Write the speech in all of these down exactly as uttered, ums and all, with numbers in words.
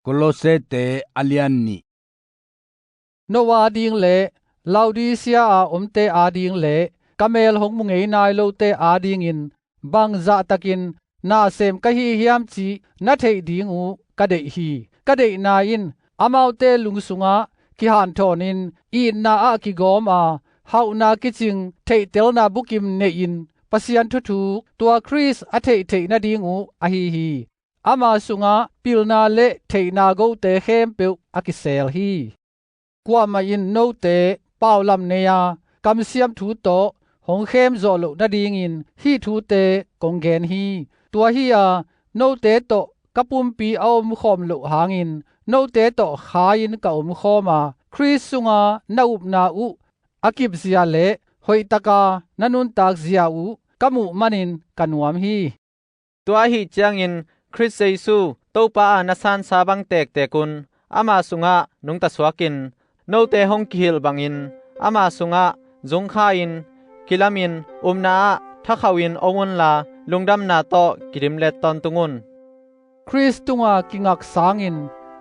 Kolossete a lian nih. No ading le Laodicea a omte ading le ka mel hong mu ngei nai lote adingin bangzahtakin nasem ka hi hiam cih na theih ding uh ka deih hi. Ka deihna in amaute lung sungah kihanthawnin itna ah kigawm a, hauhna kicing theihtelna bukim neihin Pasian thuthuk, tua Khrist a theihtheih nading uh ahi hi. Ama sungah pilna le theihna gote khempeuh a kisel hi. Kuamah in note paulam nei a, kamsiam thu tawh hong khem zawh loh nadingin hih thute kong gen hi. Tua hi a, note tawh ka pumpi a omkhawm loh hangin note tawh kha-in ka omkhawm a, Khrist sunga na upna uh a kipzia le hoihtaka na nuntakzia uh ka muh manin ka nuam hi. Tua ahi ciangin Khrist Jesu Topa a na sansa bang tektek un ama sungah nungta suakin, note hong kihilh bangin ama sungah zungkha-in, kilamin, upna ah thakhauhin om unla, lungdamna tawh kidimlet tawntung un. Khrist tunga kingak sangin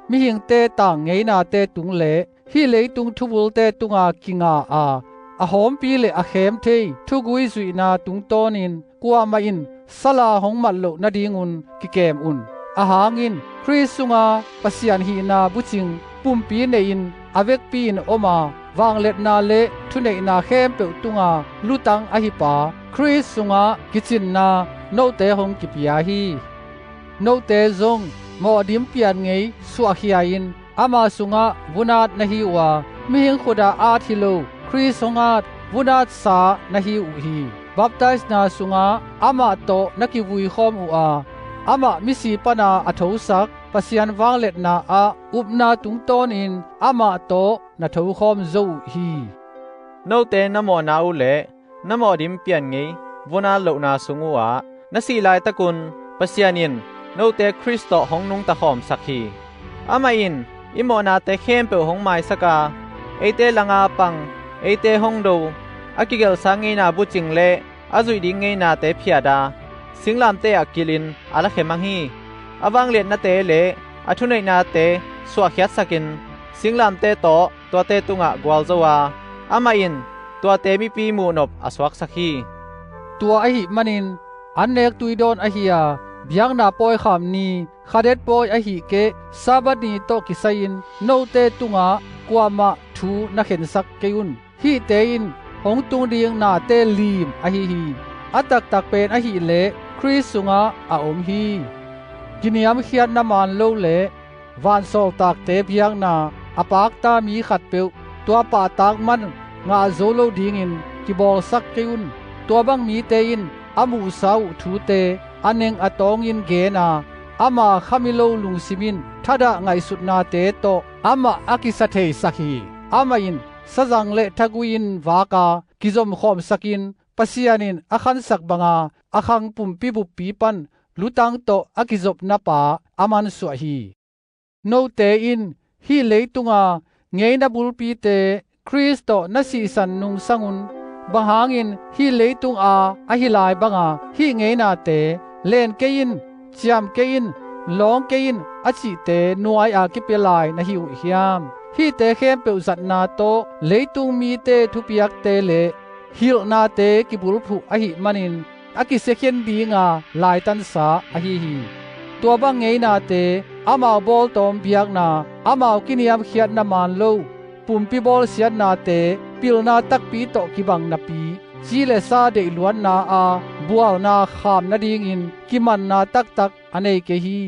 mihingte tang ngeinate tung le hih leitung thubulte tunga kinga a, a hawmpi le a khem thei thugui zuihna tungtawnin kuamah in sala hong mat loh nadingun kikem un. Ahang in Khrist sunga Pasian hihna bucing pumpi neihin a vekpi-in om a, vangliatna le thuneihna khempeuh tunga lutang ahi pa Khrist sungah kicinna note hong kipia hi. Note zong mawhdim pian ngei suahkhia-in ama sungah vunat na hi uh a, mihing khutah at hi lo Khrist hong at vunatsa na hi uh hi. Baptaisna sungah amah tawh na kivui khawm uh a, amah misi pana a thosak Pasian vangliatna ah upna tungtawnin amah tawh na thokhawm zo uh hi. Note na mawhna uh le na mawhdim pian ngei vunat lohna sung uhah na sih laitakun Pasian in note Khrist tawh hong nungta khawmsak hi. Amah in i mawhnate khempeuh hong maisak a, eite langa pang, eite hong do, a kigelhsa ngeina bucing le a zuih ding ngeinate phiat a, singlamteh ah kilhin a lakhia mang hi. A vangliatnate le a thuneihnate suahkhiatsakin singlamteh tawh tuate tungah gualzo a, amah in tuate mipi muhnop a suaksak hi. Tua ahih manin annek tuidawn ahi a, biakna pawikham ni, Khadet pawi ahih keh Sabbath ni tawh kisai-in note tungah kuamah thu na khensak kei un. Hihte in hong tung ding nate lim ahi hi. A taktak pen ahih leh Khrist sungah a om hi. Kiniamkhiatna maan lo le vansawltakte biakna a pakta mi khatpeuh tua pahtak man ngah zo lo dingin kibawlsak kei un. Tua bang mite in a muhsa uh thute a neng a tawngin gen a, ama khamilo lungsim in thadah ngaihsutnate tawh amah a kisa theisak hi. Amah in sazang le thagui in vak a, kizomkhawmsakin Pasian in a khansak banga a khang pumpi buppi pan lutang tawh a kizopna pa a mansuah hi. Note in hih leitunga ngeina bulpite Khrist tawh na sihsan nungsang un. Bang hangin hih leitunga ahi lai banga hih ngeinate, len kei in, ciam kei in, lawng kei in a cihte nuai-a kipia lai na hi uh hiam? Hihte khempeuh zatna tawh leitung mite thupiakte le hilhnate kibulphuh ahih manin a kisiakhian dinga laitansa ahi hi. Tua bang ngeinate amau bawltawm biakna, amau kiniamkhiatna maan lo pumpi bawlsiatnate pilna takpi tawh kibang napi, ci le sa deihluatna a bualna kham nadingin kimanna taktak a nei kei hi.